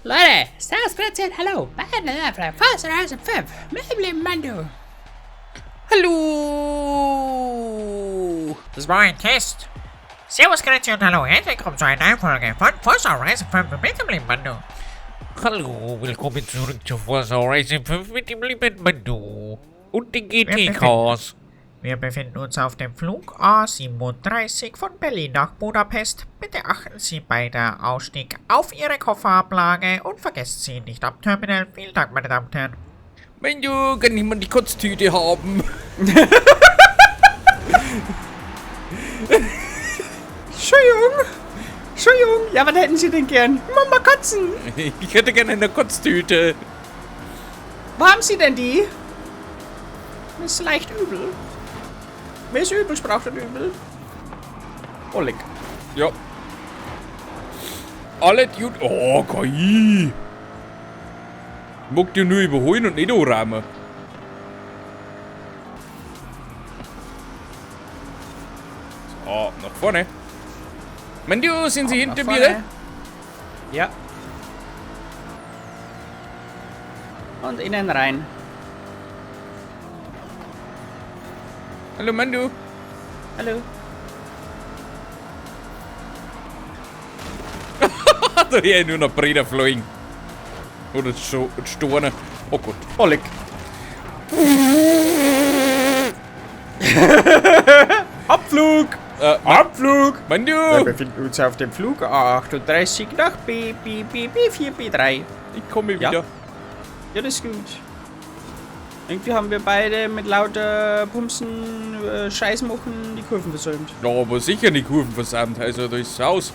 Leute, Servus, Grüezi und Hallo bei einer Forza Horizon 5 mit dem lieben Mando. Hallo! Das war ein Test. Servus, Grüezi und Hallo. Herzlich willkommen zu einer neuen Folge von Forza Horizon 5 mit dem lieben Mando. Hallo, willkommen zurück zu Forza Horizon 5 mit dem lieben Mando. Und den GT-Cars. Wir befinden uns auf dem Flug A37 von Berlin nach Budapest. Bitte achten Sie bei der Ausstieg auf Ihre Kofferablage und vergessen Sie nicht am Terminal. Vielen Dank, meine Damen und Herren. Mando, kann ich mal die Kotztüte haben? Entschuldigung. Entschuldigung. Ja, was hätten Sie denn gern? Mama Kotzen. Ich hätte gerne eine Kotztüte. Wo haben Sie denn die? Mir ist leicht übel. Mir ist übel, sprach der Übel. Oh, leck. Ja. Alle Dude. Oh, geil. Ich mag die nur überholen und nicht anrahmen. So, nach vorne. Mando, sind Sie hinter mir? Ja. Und innen rein. Hallo, Mando. Hallo. Da hier nur noch Breder fliegen. Oder Storne. Oh Gott. Oh, leck. Abflug! Abflug! Mando! Wir befinden uns auf dem Flug A38 nach B, B, B, B4, B3. Ich komme Ja. wieder. Ja, das ist gut. Irgendwie haben wir beide mit lauter Pumsen, Scheiß machen, die Kurven versäumt. Ja, aber sicher die Kurven versäumt. Also, da ist es aus.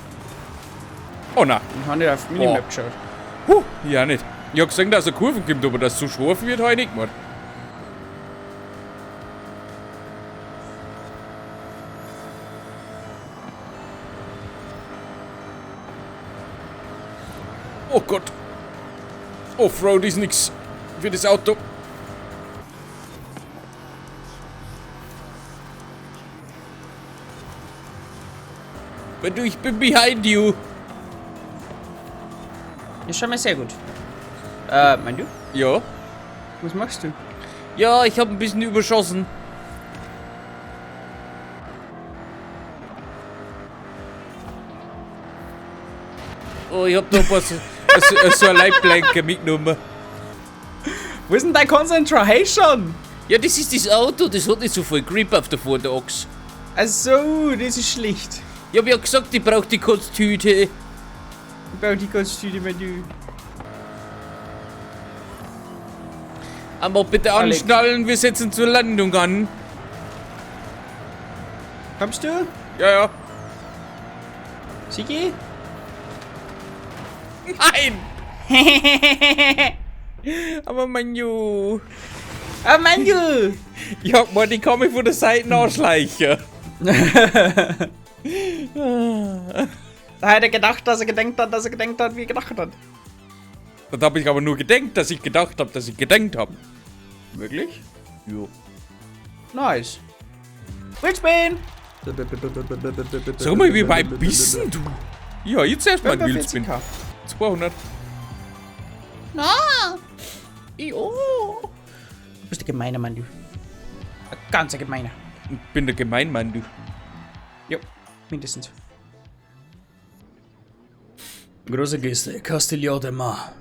Oh nein. Ich habe nicht auf Minimap geschaut. Huh, ja nicht. Ich hab gesehen, dass es Kurven gibt, aber dass es so scharf wird, hab ich nicht gemacht. Oh Gott. Offroad ist nix für das Auto. Wenn du, ich bin behind you. Ist schon mal sehr gut. Mein du? Ja. Was machst du? Ja, ich hab ein bisschen überschossen. Oh, ich hab da ein paar so ein Leitplanke mitgenommen. Wo ist denn dein Concentration? Ja, das ist das Auto, das hat nicht so viel Grip auf der Vorderachse. Ach so, das ist schlicht. Ich hab ja gesagt, ich brauch die Kotztüte. Ich brauch die Kotztüte, mein du. Aber bitte Alex. anschnallen, wir setzen zur Landung an. Kommst du? Ja, ja. Sigi? Nein! Aber Manu. Ah, Manu! Ich hab mal, die kann mich von der Seite anschleichen. Da hat er gedacht, dass er gedenkt hat, dass er gedenkt hat, wie er gedacht hat. Das hab ich aber nur gedenkt, dass ich gedacht hab, dass ich gedenkt hab. Wirklich? Jo. Nice. Wheelspin! Sag mal, wie weit bist denn du? Ja, jetzt erstmal ein Wheelspin. 45k. 200. Na! Jo. Du bist ein gemeiner Mann, du. Ein ganz gemeiner. Ich bin der Gemeinmann, du. Jo, mindestens. Große Geste, Castillo de Mar.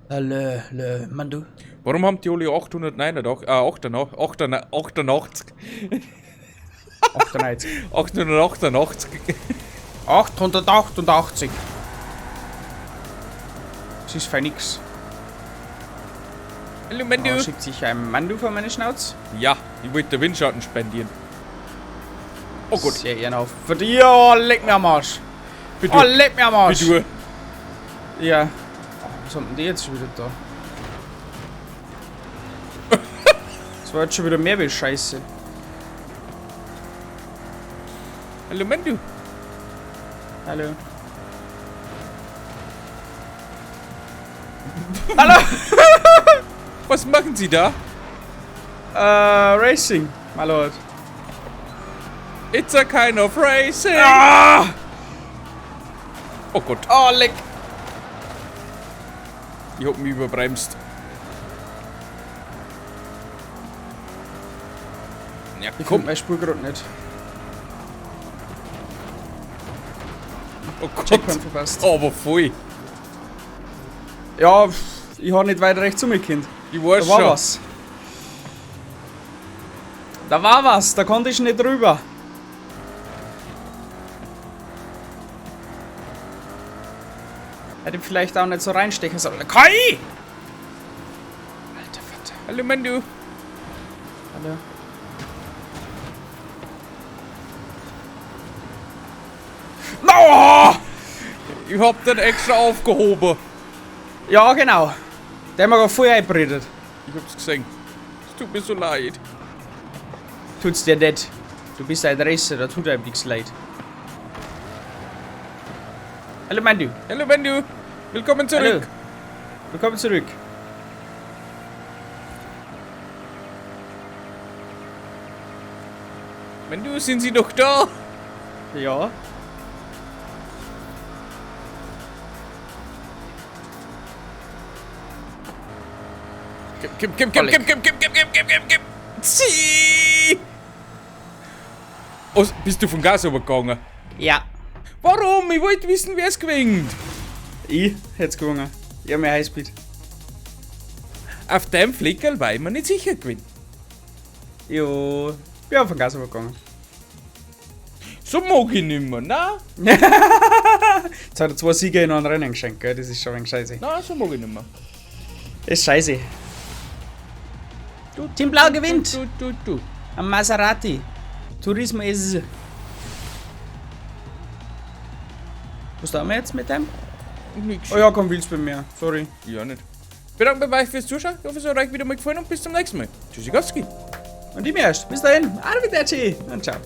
Le, le, Mandu. Warum haben die alle 889, 88, 98. 888? 888. Das ist fein nix. Hallo Mandu. Da schickt sich ein Mandu vor meine Schnauze. Ja, ich wollte Windschatten spendieren. Oh Gott. Sehr ehrenhaft. Für dich, oh, leck mir am Arsch. Bitte. Oh, leck mir am Arsch. Bitte. Ja. Oh, was haben denn die jetzt schon wieder da? Das war jetzt schon wieder mehr wie Scheiße. Hallo Mandu. Hallo. Hallo! Was machen Sie da? Racing, my lord. It's a kind of racing. Ah! Oh Gott. Oh, leck. Ich hab mich überbremst. Ja, Ich komm. komm meine Spur gerade nicht. Oh Gott. Checkpoint verpasst. Aber voll. Ja, ich hab nicht weiter rechts umgekehrt. Ich weiß Da war schon. was. Da war was, da konnte ich nicht rüber. Hätte ich vielleicht auch nicht so reinstechen sollen. Kai! Alter Vater. Hallo Mandu. Hallo. No! Ich hab den extra aufgehoben. Ja, genau. Der hat mir gerade voll eingebrütet. Ich hab's gesehen. Es tut mir so leid. Tut's dir nicht. Du bist ein Racer, da tut einem nichts leid. Hallo Mandu. Hallo Mandu. Willkommen zurück. Hallo. Willkommen zurück. Mandu, sind Sie noch da? Ja. Gib, gib, gib, gib, gib, gib, gib, gib, gib, gib, gib. Zieh! Oh, bist du vom Gas übergegangen? Ja. Warum? Ich wollte wissen, wer es gewinnt. Ich hätt's gewonnen. Ich hab mehr Highspeed. Auf dem Flickerl war ich mir nicht sicher gewinnt. Jo. Bin auf den Gas übergegangen. So mag ich nimmer, na? Jetzt hat er 2 Siege in einem Rennen geschenkt, gell? Das ist schon ein wenig scheiße. Na, so mag ich nimmer. Das ist scheiße. Du, Team Blau gewinnt! Du, du, du. Am Maserati. Turismo ist. Was tun wir jetzt mit dem? Nix. Oh ja, komm, willst bei mir. Sorry. Ja, nicht. Bedanke mich bei euch fürs Zuschauen. Ich hoffe, es hat euch wieder mal gefallen und bis zum nächsten Mal. Tschüssikowski. Und ich mir erst. Bis dahin. Arrivederci. Und ciao.